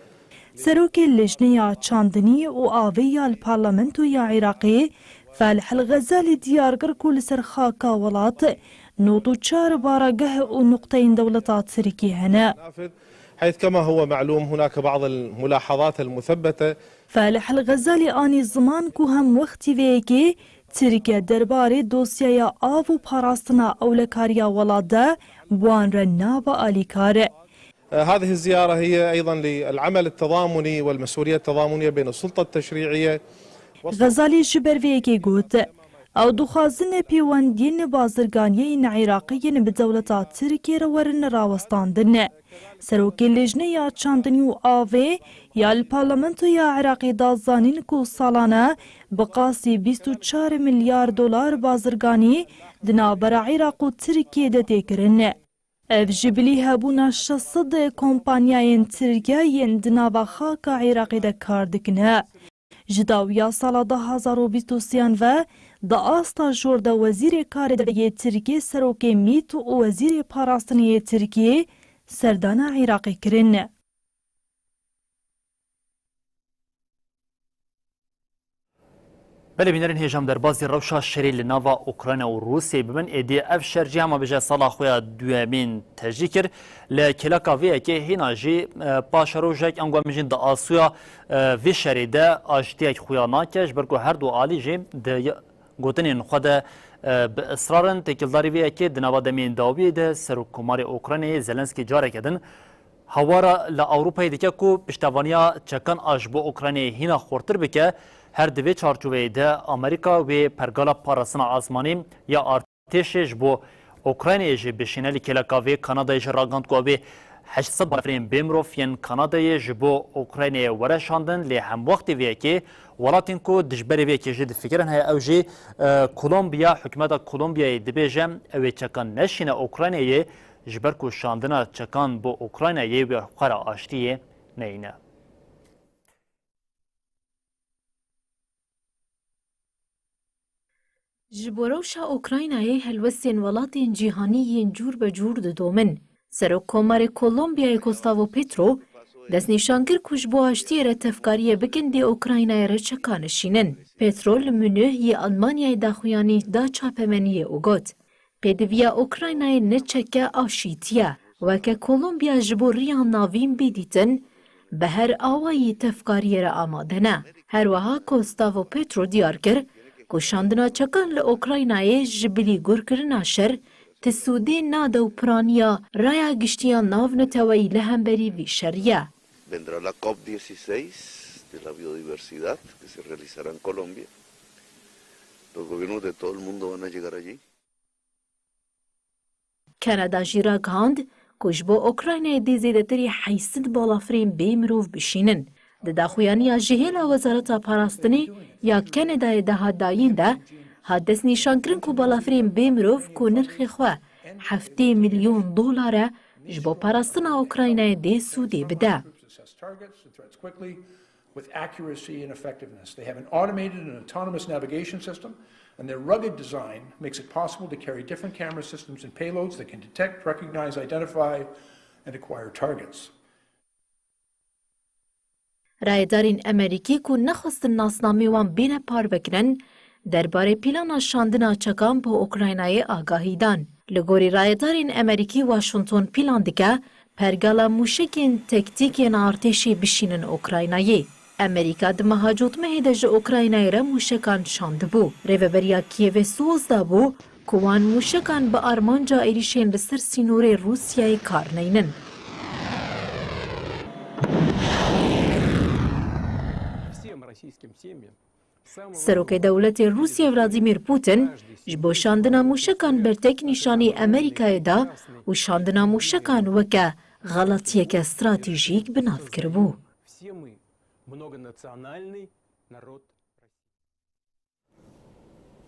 Serokê Lijneya Çandinî û Avê ya li Parlamentoya Iraqê Felih El Xezalî diyar kir ku li ser xaka welat nod û çar barageh û nuqteyên dewleta Tirkiyê hene. حيث كما هو معلوم هناك بعض الملاحظات المثبتة. Felih El Xezalî anî ziman ku hem wextî vê yekê Tirkiye derbarê dosyaya av û parastina ewlekariya welat de wan re nabe alîkar. هذه الزيارة هي أيضًا للعمل التضامني والمسؤولية التضامنية بين السلطة التشريعية. Xezalî ji ber vê yekê got, ew dixwazin pêwendiyên bazirganiyê yên Iraqî yên bi dewleta Tirkiyê re werin rawestandin. Serokê Lêjneya Çandinî û Avê ya li Parlamentoya Iraqê da zanîn ku salane bi qasî bîst û çar milyar dolar bazirganî di navbera Iraq û Tirkiyê de tê kirin. Ev ji bilî hebûna şeş sed kompanyayên Tirkiye yên di nava xaka Iraqê de kar dikine. Ji dawiya sala du hazar û bîst û sêyan ve di asta jor de Wezîrê Karê Derve yê Tirkiyê, Serokê MÎT û Wezîrê Parastinê yê Tirkiyê serdana Iraqê kirin. Belê bînerên hêja em derbasî rewşa şerê li nava Ukrayna û Rûsyayê bibin. Êdî ev şer jî hema bêje sala xwe ya duyemîn tejî kir. Li kêleka vê yekê hîna jî, e, paşerojek ango em bijîn di asuya, e, vê şerê de aştiyek xuya nake, ji ber ku her du alî jî di gotinên xwe de, e, bi israr in. Têkildarî vê yekê di nava demên dawiyê de Serokkomarê Ukraynayê Zelenskî careke din hawara li Ewropayê dike ku piştevaniya çekan a ji bo Ukraynayê hîna xurtir bike. Her di vê çarçoveyê de Amerîka wê pergala parastina asmanî ya artêşê ji bo Ukraynayê jî bişîne. Li kêleka vê Kanadayê jî ragihand ku ew ê heşt sed balafirên bê mirov yên Kanadayê ji bo Ukraynayê were şandin, lê hemwextê vê yekê welatên ku dijberê vê yekê jî difikirin heye, ew jî, e, Kolombiya, hikûmeta Kolombiyayê dibêje ew ê çekan neşîne Ukraynayê, ji ber ku şandina çekan bo Ukraynayê wê xwe re aştiyê neyne. Ji bo rewşa Ukraynayê helwestên welatên cîhanî yên cûr be cûr didomin. Serokkomarê Kolombiyayê Gustavo Petro destnîşan kir ku ji bo aştiyê re tevkariyê bikin dê Ukraynayê re çekan nişînin. Petro li Munîh yê Almanyayê daxuyanî da çapemeniyê û got, Pêdiviya Ukraynayê ne çeke aşîtî ye. Weke Kolombiya ji bo riya navîn bê dîtin, bi her awayî tevkariyê re amade ne. Her wiha Gustavo Petro diyar kir ku şandina çekan li Ukraynayê ji bilî gurkirina şer ti sûdê nade û piraniya raya giştî ya navneteweyî li hemberî vî şerî ye. Vendrá la COP dieciséis de la biodiversidad que se realizará en Colombia. Los gobiernos de todo el mundo van a llegar allí. Kanada jî ragihand ku ji bo Ukraynayê dê zêdetirî heyşt sed balafirên bê mirov bişînin. Di daxuyaniya ji hêla Wezareta Parastinê ya Kanadayê de hat dayîn de, hat destnîşankirin ku balafirên bê mirov ku nirxê xwe heftê milyon dolar e, ji bo parastina Ukraynayê dê sûdê bide. With accuracy and effectiveness. They have an automated and autonomous navigation system, and their rugged design makes it possible to carry different camera systems and payloads that can detect, recognize, identify, and acquire targets. Rayedarên Amerîkî ku nexwestin nasnamê wan bêne parvekirin, derbarê plana şandina çekan bo Ukraynayê agahî dan. Li gorî rayedarên Amerîkî, Washington plan dike pergala mûşekên tektîk yên artêşê bişînin Ukraynayê. Amerîka di meha Cotmehê de ji Ukraynayê re mûşekan şandibû. Rêveberiya Kîevê soz dabû ku wan mûşekan bi armanca êrîşên li ser sînorê Rûsyayê kar neynin. Serokê dewletê Rûsya Vladimir Putin ji bo şandina mûşekan bertek nîşanî Amerîkayê da û şandina mûşekan weke xeletiyeke stratejîk bi nav kiribû.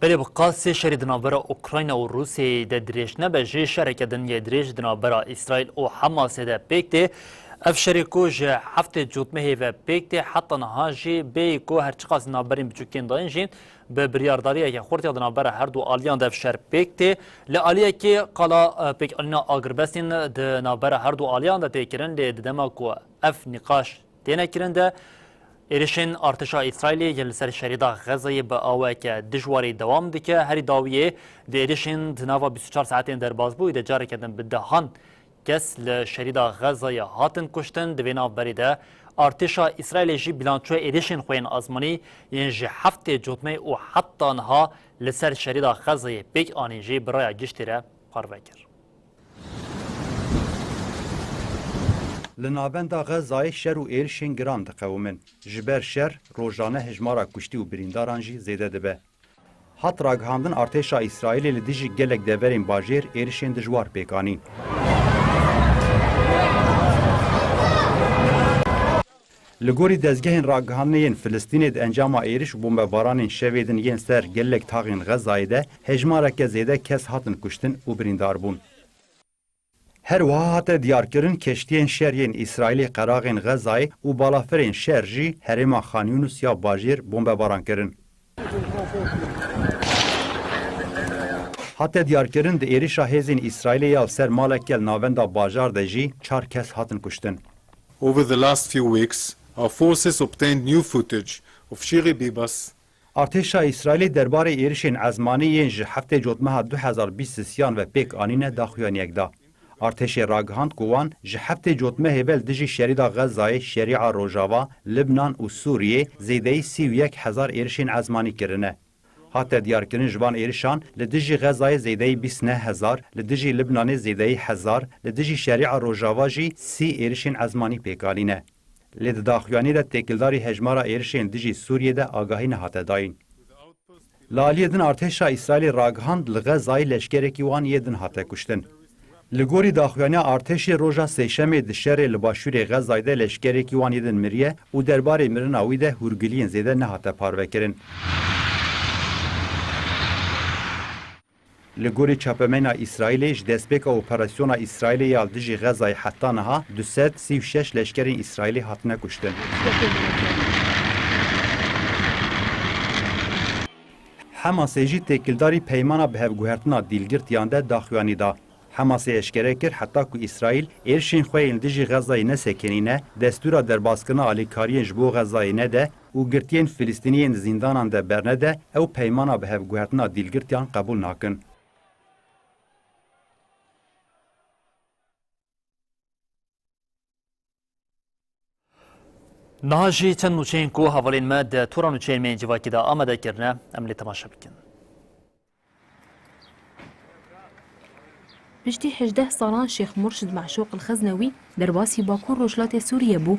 Belê bi qasê şerê di navbera Ukrayna û Rûsyayê de dirêj nebe jî, şereke din yê dirêj di navbera Îsraîl û Hamasê de pêk tê. Ev şerê ku ji heftê cotmehê ve pêk tê, heta niha jî bêyî ku her çiqas navberên biçûkên dayîn jî bi biryardariyeke xurt ya di navbera her du aliyan de ev şer pêk tê. Li aliyekê qala, e, pêkanîna agirbestên di navbera her du aliyan de tê kirin, lê di dema ku ev nîqaş têne kirin de, êrişên artêşa Îsraîlê yê li ser şerîda Xezeyê bi aweke dijwarî dewam dike. Herî dawiyê di êrişên di nava bîst û çar saetên derbasbûyî de careke din bi dehan kes li şerîda Xezeyê hatin kuştin. Di vê navberê de artêşa Îsraîlê jî bîlançoya êrişên xwe yên azmanî yên ji heftê cotmeyê û heta niha li ser şerîda Xezeyê pêk anîn jî bi raya giştî re parve kir. Li navenda Xezayê şer û êrişên giran diqewimin. Ji ber şer, rojane hejmara kuştî û birîndaran jî zêde dibe. Hat ragihandin, artêşa Îsraîlê li dijî gelek deverên bajêr êrişên dijwar pêk anîn. Li gorî dezgehên ragihandinê yên Filistînê, di encama êriş û bombebaranên şevê din yên ser gelek taxên Xezayê de hejmareke zêde kes hatin kuştin û birîndar bûn. Her wiha hate diyarkirin, keştiyên şer yên Îsraîlê qeraxên Xezayê û balafirên şer jî herêma Xan Yûnus ya bajêr bombebaran kirin. Hate diyarkirin, di êrişa hêzên Îsraîlê ya li ser maleke li navenda bajar de jî çar kes hatin kuştin. Over the last few weeks, our forces obtained new footage of Shiri Bibas. Artêşa Îsraîlê derbarê êrişên ezmanî yên ji heftê cotmeha du hezar bîst û sêyan ve pêk anîne daxuyaniyek da. Artêşê ragihand ku wan ji heftê cotmehê ve li dijî şerîda Xezayê, Şerîa Rojava, Libnan û Sûriyê zêdeyî sî û yek hezar êrişên ezmanî kirine. Hate diyarkirin, ji van êrişan li dijî Xezayê zêdeyî bîst û neh hezar, li dijî Libnanê zêdeyî hezar, li dijî Şerîa Rojava jî sî êrişên ezmanî pêk anîne. Lê di daxuyaniyê de têkildarî hejmara êrişên dijî Sûriyê de agahî nehate dayîn. Li aliyê din artêşa Îsraîlê ragihand, li Xezayê leşkerekî wan yê din hate kuştin. Li gorî daxuyaniya artêşê, roja sêşemê di şerê li başûrê Xezayê de leşkerekî wan yê din miriye û derbarê mirina wî de hûrgiliyên zêde nehate parvekirin. Li gorî çapemeyna Îsraîlê, ji destpêka operasyona Îsraîlê ya li dijî Xezayê heta niha du sed sî û şeş leşkerên Îsraîlê hatine kuştin. Hemasê jî têkildarî peymana bihevguhertina dîlgirtiyan de daxuyanî da. Hemasê eşkere kir, heta ku Îsraîl êrişên xwe yên li dijî Xezayê nesekinîne, destûra derbaskirina alîkariyên ji bo Xezayê nede û girtiyên Filistînî yên di zîndanan de bernede, ew peymana bihevguhertina dîlgirtiyan qebûl nakin. Niha jî çend nûçeyên ku hevalên me di tora nûçeyên me yên civakî de amade kirine, em lê temaşe bikin. Piştî hejdeh salan Şêx Murşid Meşûq El Xeznewî derbasî Bakur Rojhilatê Sûriyê bû.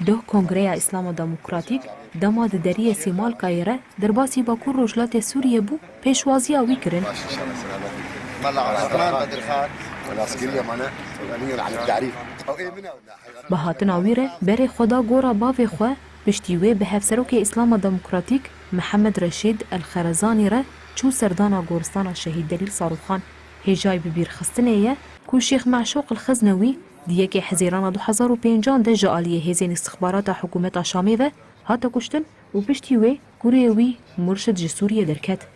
Doh Kongreya Îslama Demokratîk dema di deriyê Sêmalkayê re derbasî Bakur Rojhilatê Sûriyê bû, pêşwaziya wî kirin. Bi hatina wî re berê xwe da gora bavê xwe, piştî wê bi Hevserokê Îslama Demokratîk Mihemed Reşîd El Xerezanî re çû serdana goristana Şehîd Delîl Sarûxan. Hêjayî bibîrxistinê ye ku Şêx Meşûq El Xeznewî di yekê Hezîrana du hezar û pêncan de ji aliyê hêzên îstixbarata hikûmeta Şamê ve hate kuştin û piştî wê kurê wî Murşid ji Sûriyê derket.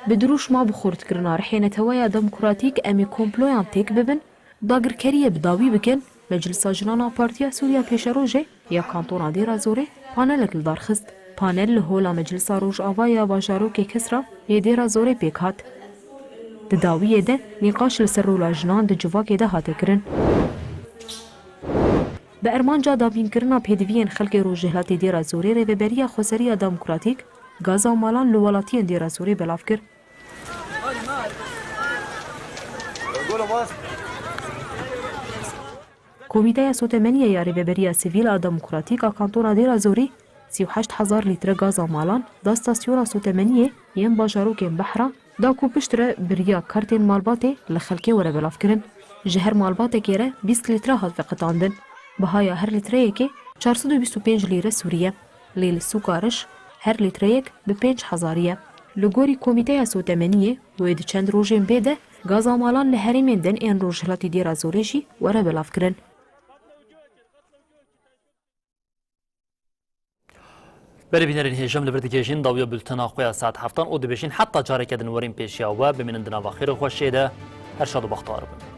Bi dirûşma bi xurtkirina rihê Neteweya Demokratîk, em ê komployan têk bibin, dagirkeriyê bi dawî bikin, Meclisa Jinan a Partiya Sûriya Pêşerojê ya Kantona Dêra Zorê panelek li dar xist. Panel li Hola Meclisa Rojava ya bajarokê Kisra yê Dêra Zorê pêk hat. Di dawiyê de nîqaş li ser rola jinan di civakê de hate kirin. Bi armanca dabînkirina pêdiviyên xelkê Rojhilatê Dêra Zorê, Rêveberiya Xweseriya Demokratîk gaza malan li welatiyên Dêra Zorê belav kir. Komîteya Sotemeniyê ya Rêveberiya Sivîl a Demokratîk a Kantona Dêra Zorî sî û heşt hezar lître gaza malan da stasyona sotemeniyê yên bajarokên Behra, da ku piştre bi riya kartên malbatê li xelkê were belavkirin. Ji her malbatekê re bîst lître hat veqetandin. Bihaya her lîtreyekê çar sed û bîst û pênc lîre Sûrî ye. Lê li sûka Riş her lîtreyek bi pênc hezarî ye. Li gorî Komîteya Sotemeniyê, wê di çend rojên bê de gaza malan li herêmên din ên rojhilatî Dêra Zorê jî were belavkirin. Berê bînerên hêja em li vir digihêjin dawiya bultena xwe ya saet heftan û dibêjin heta careke din werên pêşiya we, bimînin di nava xêr û xweşiyê de. Her şad û bextewar bin.